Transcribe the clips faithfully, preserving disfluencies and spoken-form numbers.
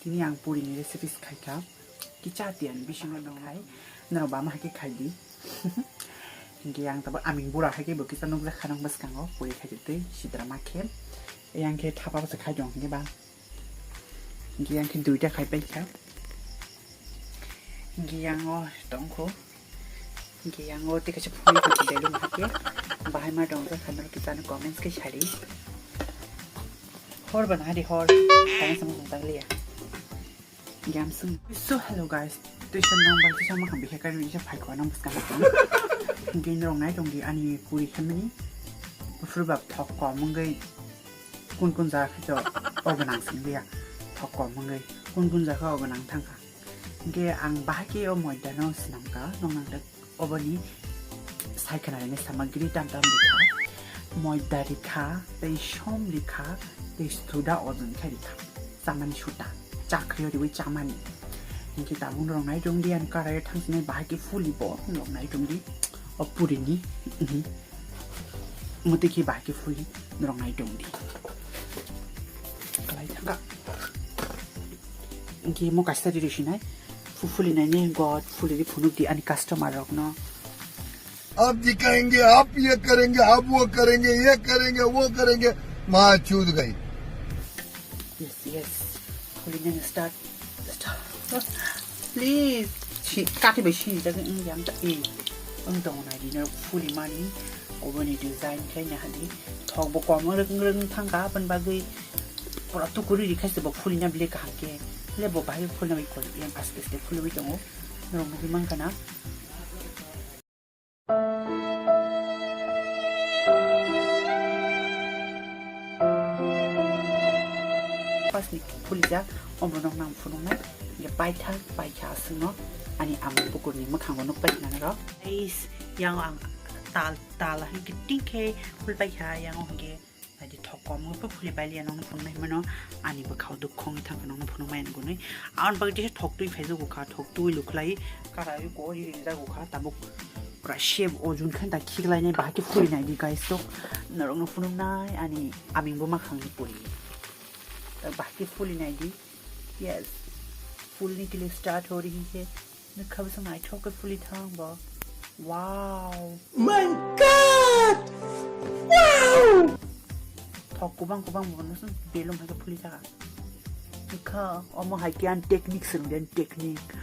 Ini ang puri ni recipes khai kha. Kicha tiyan bisingo nong khai. Noro bama hai khe khai di. Hingke ang tabo aming bura hai khe bo kicha nukjak kha nang bwskango puri khai twi sidra ma khe. Yang khe thapa bwsa khai dong hingke ba. Hingke yang khe duita khai pai kha. Hingke yang o tong kho. Hingke yang o tei kaisa phone khe belum hai khe. Bahai ma dong jak kha noro kicha no comments khe sari. Hor bana hari hor. Tang samung tang liya. Gamsung. So hello guys. Tuition nang bai tuition ma khambi hekar ni sa phai ko nang bwskang ko. Gin rong nai dong di ani puri khamani. Bufur bab thok ko munggai kun kun ja khato oganang sing dia. Thok ko munggai kun kun ja kha oganang thang kha. Ge ang bahai ke o moida no sinam ka nong nang da Oboni sai khna rwni samagri tam tam rikha, moida rikha, tei som rikha, tei suda ojon khe rikha, chamani suta, chakri o riwi chamani. Hinkhe tabuk norok nai tongdi, ani karai o thangsinai bahai khe fuli bo norok nai tongdi, o puri ni, mhm. Motwi khe bahai khe fuli norok nai tongdi. Kalai thangka. Hinkhe mo kaisa ri rwsinai. Fu-, fuli nai ni god, fuli ri phunuk di ani customer rok no. आप दिखाएंगे, आप ये करेंगे, आप वो करेंगे, ये करेंगे, वो करेंगे, माँ चूद गई। Yes, yes. Fuli nai start. Start. Please. Si, kati bai si, jaga, mm, yang ta, eh. Ang dong nai di na fuli mani. Oboni design khlai na hadi. Thok bo kom rwng rwng thangka, aboni bagwi pura tukuri ri khai se bo fuli na bile kaham khe. Le bo bahai fuli na bai koi, yang aste aste fuli bai tongo. Norok nugwi mankha na. First ni fuli ja, omo nok nang phunuknai. Ye paitha, paikha aswkno. Ani amung bukurni mwkhango nuk paikha na norok. Guys, yang ang tal, tal hingke tingkhe ful paikha, yang hingke Naidi thok kom wngwi phuli pailiya nokno phunuknai hwnmano ani bwkhao dukhu wngwi thangkha nokno phunukmaya nukgwnwi. Aboni bagwi teisa thok twi phaijago kha, thok twi lukhlai kara ui kori ringjagokha, tabuk pura shape o jun khe da khiklainai bahai khe phuli naidi guys, to norokno phunuknai ani aming bo makhangni puri bahai khe phuli naidi. Yes, phulni kile start ho rihi khe. Nukha bwswk naithok khe phuli thang bo. Wow. My God! Wow! Thok kubang kubang bo nusung belum hai khe phuli thaka. Nukha omo hai khe ang technique swrwngdi, technique.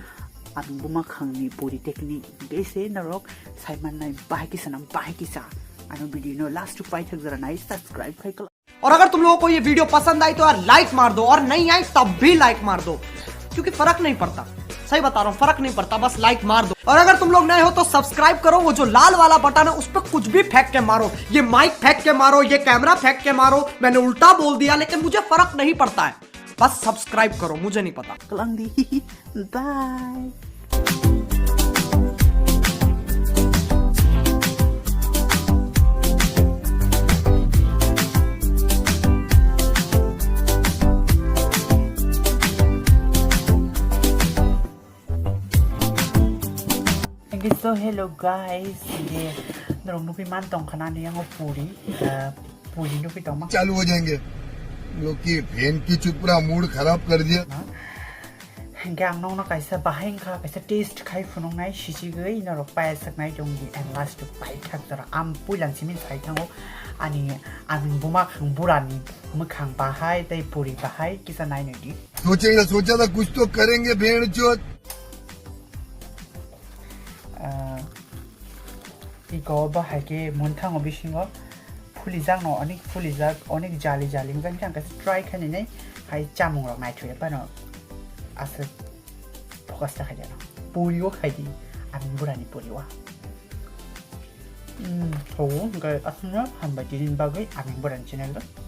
Ang buma khangni pori technique. Hingke se norok sai mannai bahai kisa nang bahai kisa. Ano video no last to pai thak jora nai subscribe khai kla. और अगर तुम लोगों को ये वीडियो पसंद आई तो यार लाइक मार दो, और नहीं आई तब भी लाइक मार दो, क्योंकि फर्क नहीं पड़ता। सही बता रहा हूँ, फर्क नहीं पड़ता, बस लाइक मार दो। और अगर तुम लोग नए हो तो सब्सक्राइब करो, वो जो लाल वाला बटन है उस पर कुछ भी फेंक के मारो, ये माइक फेंक के मारो, ये कैमरा फेंक के मारो, मैंने उल्टा बोल दिया लेकिन मुझे फर्क नहीं पड़ता है, बस सब्सक्राइब करो, मुझे नहीं पता। Bye. Thank you, so hello guys. Ye, norok nugwi man tong khana ni yango puri, ah, puri nugwi tong ma. चालू हो जाएंगे। लोग की बहन की चुप रहा, मूड खराब कर दिया। Hingke ang nokno kaisa bahai wngkha, kaisa taste khai phunuknai sichigwi norok payasaknai tongdi and last o paithak jora. Ang puilang simi sai thango ani, ani buma khang burani mwkhang bahai tei puri bahai kisa nainwi di. सोचेंगे, सोचा था कुछ तो करेंगे, भेड़ चोद। Ah, iko bo hai khe munthango bisingo phulijakno, onek phulijak, onek jali jali wngkha, hingke ang kaisa try khainai hai chamung rok naithok ya phano aswk focus ta khaijano. Puri o khai di, ani burani puri o. Hmm, tho, hingke aswkno hambai tini bagwi ani burani channel o.